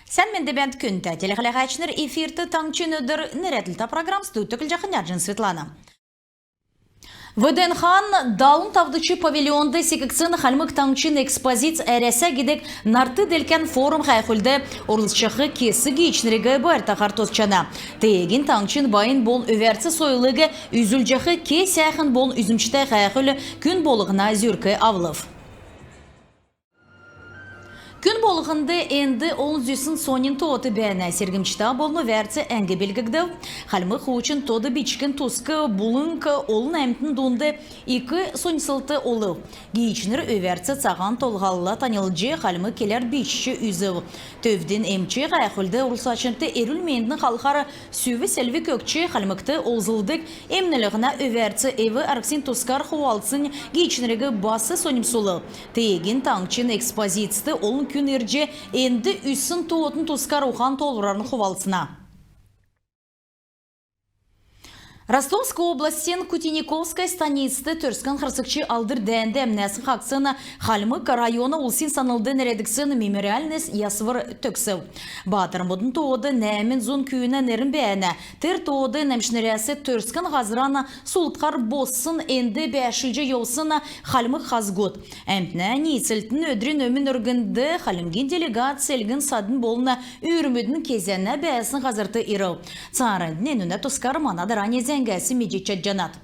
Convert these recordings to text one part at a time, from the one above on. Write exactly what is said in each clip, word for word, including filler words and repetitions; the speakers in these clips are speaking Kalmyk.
Сән менд бәәнт, күндтә телехәләһәчнр! Эфирт «Таңһчин өдр» нерәдлтә программ. Студьд көтлҗәхнь Эрнҗәнә Светлана. ВДНХ-н далн тавдгч павильонд секгдсн Хальмг Таңһчин экспозиц «Әрәсә» гидг нарт-делкән форум-һәәхүлд орлцҗах кесг гиичнриг байртаһар тосчана. Теегин таңһчин байн болн өвәрц сойлыг үзүлҗәх ке сәәхн болн үзмҗтә һәәхүл күн болһна зүрк авлв. Күн болһнд энд олн зүсн соньн тоот бәәнә. Сергмҗтә болн өвәрц әңг белдгдв. Хальмг хуучн тод бичгин туск булң олн әмтн дунд ик соньмсулт болв. Гиичнр өвәрц цаһан толһалла таньлдҗ, хальмг келәр бичҗ үзв. Төвдин эмч һәәхүлд орлцачнрт эрүл-мендин халхар сүв-селвг өгч, Хальмгт олзлдг эмнлһнә өвәрц эв-арһсин тускар хувалцснь гиичнриг бас соньмсулв. Теегин таңһчин экспозицд олн күн ирҗ, энд үзсн тоотын тускар ухан-тоолврарн хувалцна. Ростовск областин Кутейниковская станицд Төрскән харсгч Алдр дәәнд әмнәсн хаһцсн Хальмг района улсин санлд нерәдгдсн мемориальн ясвр төгсв. Баатрмудын тоод нәәмн зун күүнә нерн бәәнә. Тер тоод нәәмшнрәс Төрскән һазран сулдхар боссн, энд бәәршлҗ йовсн хальмг хазгуд. Әмтнә ниицлтин өдрин өмн өргнд Хальмгин делегац элгн-садн болн үүрмүдин кезәнә бәәсн һазрт ирв. Цааранднь энүнә тускар мана дарани зәңгәс медҗ чадҗанат.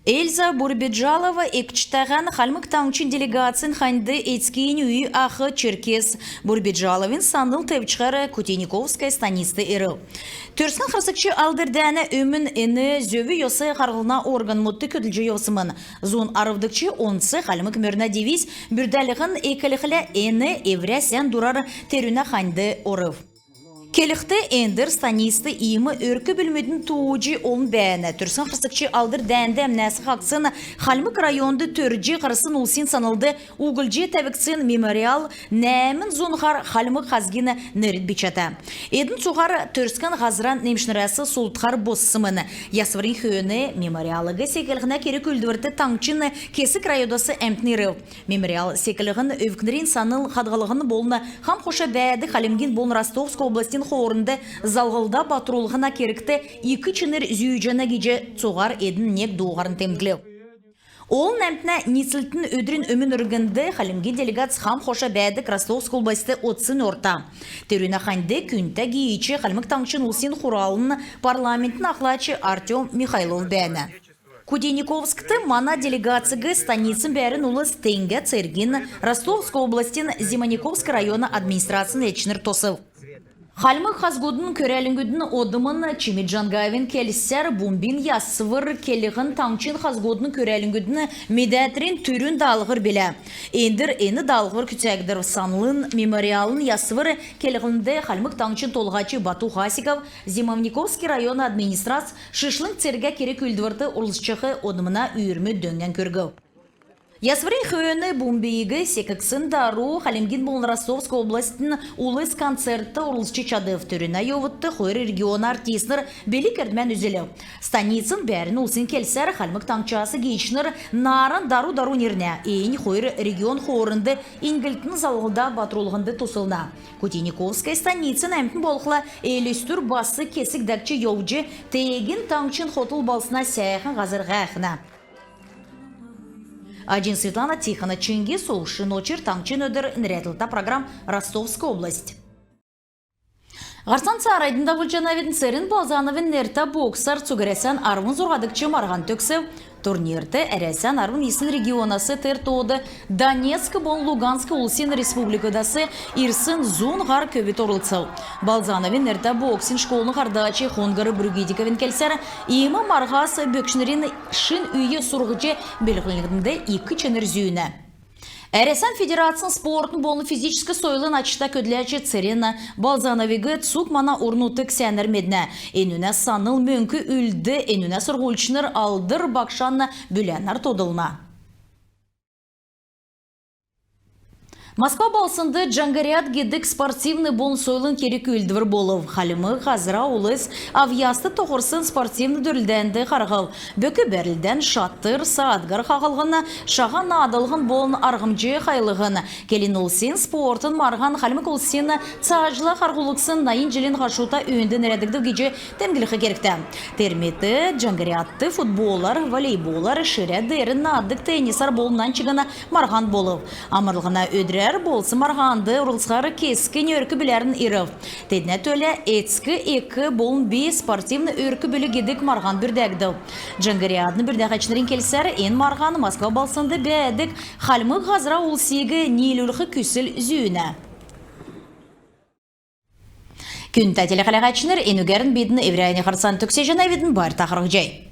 Эльза Бурбиджалова эгчтәһән Хальмг Таңһчин делегацин ханьд эцкиннь үй ах Черкес Бурбиджаловин санл тевчхәр Кутейниковская станицд ирв. Төрскән харсгч Алдр дәәнә өмн эн зөв-йос харслһна органмудт көдлҗ йовсмн. Зун арвдгч онц хальмг мөрнә дивиз бүрдәлһн эклхлә, эн эврә сән дурар терүнә ханьд орв. Келхд, эндр станицд иим өрк-бүлмүдин тууҗ олн бәәнә. Төрскән харсгч Алдр дәәнд әмнәсн хаһцсн Хальмг районд төрҗ һарсн улсин санлд углҗ тәвгдсн мемориал нәәмн зун һар хальмг хазгин нерд бичәтә. Эдн цуһар Төрскән һазран немшнрәс сулдхар боссмн. Ясврин хөөн мемориалыг секлһнә керг-үүлдврт таңһчин кесг районудас әмтн ирв. Мемориал секлһн өвкнрин санл хадһллһн болн хам-хоша бәәдг Хальмгин болн Ростовск областин хоорнд залһлда батрулһна кергт ик чинр зүүҗәнә гиҗ цуһар эдн нег дууһарн темдглв. Олн әмтнә ниицлтин өдрин өмн өргнд Хальмгин делегац хам-хоша бәәдг Ростовск областьд одсн орта. Терүнә ханьд күндтә гиич Хальмг Таңһчин Улсин Хуралын Парламентин ахлач Артём Михайлов бәәнә. Кутейниковскд мана делегациг станицин бәәрн улс, Теңгә цергин, Ростовск областин Зимовниковск района администрацин элчнр тосв. Хальмг хазгудын көрәлңгүдин одмн Чимид Джангаевин келсәр, бумбин ясвр келһн таңһчин хазгудын көрәлңгүдин медәтрин түрүн даалһвр билә. Эндр эн даалһвр күцәгдв. Санлын мемориалын ясвр келһнд Хальмг Таңһчин Толһач Бату Хасиков, Зимовниковский района администрац шишлң цергә керг-үүлдврт орлцҗах одмна үүрмүд дөңгән күргв. Ясврин хөөн бумбиг секгдсн дару Хальмгин болн Ростовск областин улс концертд орлцҗ чадв. Терүнә йовудт хойр региона артистнр билг-эрдмән үзүлв. Станицин бәәрн улсин келсәр, Хальмг Таңһчас гиичнр нааран дару-дару ирнә. Эннь хойр регион хоорнд иньглтин залһлда батрулһнд туслна. Кутейниковская станицин әмтн болхла, Элстүр бас кесг дәкҗ йовҗ, Теегин таңһчин хотл балһсна сәәхн һазр һәәхнә. Аҗин Светлана, Тихона Чингис, Улшин Очр, «Таңһчин өдр» нерәдлтә программ, Ростовск область. Һарцан цааранднь давулҗанавидн. Церн Балзановин нертә боксар цуг Әрәсән арвн зурһадгч марһан төгсв. Турнирт Әрәсән арвн йисн регионас, тер тоод Донецк болн Луганск улсин республикудас ирсн зун һар көвүд орлцв. Балзановин нертә боксин школын һардач Хонгор Брюгидиковин келсәр, иим марһас бөкчнрин шин үй сурһҗ белдлһнд ик чинр зүүнә. Әрәсән Федерацин спортын болн физическ сойлын ачта көдләч Церн Балзановиг цуг мана орн-нутг сәәнәр меднә. Энүнә санл мөңк үлдв. Энүнә сурһульчнр алдр багшан бүләнәр тодлна. Москва балһснд «Җаңһриад» гидг спортивн болн сойлын керг-үүлдвр болв. Хальмг һазра улс авъяст тохрсн спортивн дөрлдәнд харһв. Бөк-бәрлдән, шатр, саадгар хаһлһн, шаһа наадлһн болн арһмҗ хайлһн. Келн улсин спортын марһан Хальмг улсин цааҗла харһулгдсн найн җилин хашута өөнд нерәдгдв гиҗ темдглх кергтә. Тер мет «Җаңһриадт» футболар, волейболар, ширә деерән наадг теннисәр болн нань чигн марһан болв. Амрлһна өдрәр болсн марһанд орлцхар кесгнь өрк-бүләрн ирв. Теднә төлә «Эцк, эк болн би — спортивн өрк-бүл» гидг марһан бүрдәгдв. «Җаңһриадын» бүрдәһәчнрин келсәр, эн марһан Москва балһснд бәәдг хальмг һазра улсиг ниилүлх күсл зүүнә. Күндтә телехәләһәчнр, энүгәрн бидн эврәннь һарцан төгсәҗәнәвидн. Байрта харһцхай.